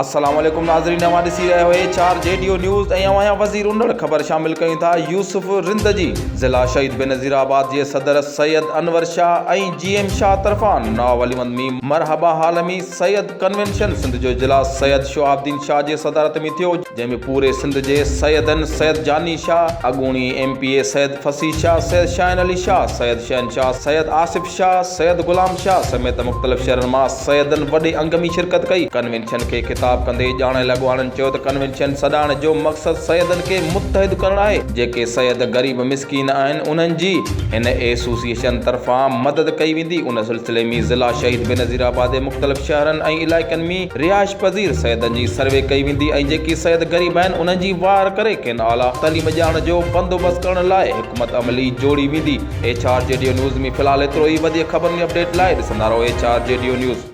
السلام عليڪم ناظرين اوهان ڏسي رهيا آهيو H R G D news ۽ اوهان جا وزير انڙ خبر شامل ڪيون ٿا يوسف رند جي ضلع شهيد بينظير آباد جي صدر سيد انور شاهه ۽ جي ايم شاهه طرفان ناوليوند ۾ مرحبا هال ۾ سيد ڪنوينشن سنڌ جو اجلاس سيد شهاب الدين شاهه جي صدارت ۾ ٿيو جنهن ۾ پوري سنڌ جي سيدن سيد جاني شاهه اڳوڻي M P A Syed Fasih Shah Syed Shaheen Ali Shah Syed Shahenshah Syed Asif Shah Syed Ghulam Shah سميت مختلف شهرن مان سيدن وڏي انگ ۾ شرڪت ڪئي. ڪنوينشن کي خطاب ڪندي ڄاڻايل اڳواڻن چيو ته ڪنوينشن سڏائڻ جو مقصد سيدن کي متحد ڪرڻ آهي، جيڪي سيد غريب مسڪين آهن انهن جي هن ايسوسيئيشن طرفان مدد ڪئي ويندي، ان سلسلي ۾ ضلع شهيد بينظير آباد جي مختلف شهرن ۽ علائقن ۾ رهائش پذير سيدن جي سروي ڪئي ويندي ۽ جيڪي سيد غريب آهن انهن جي واهر ڪري کين اعليٰ تعليم ڄاڻ جو بندوبست ڪرڻ لاء حڪمت عملي جوڙي ويندي. H R G D news ۾ في الحال ايترو ئي وڌيڪ خبرن جي اپڊيٽ لاء ڏسندا رهو H R G D news.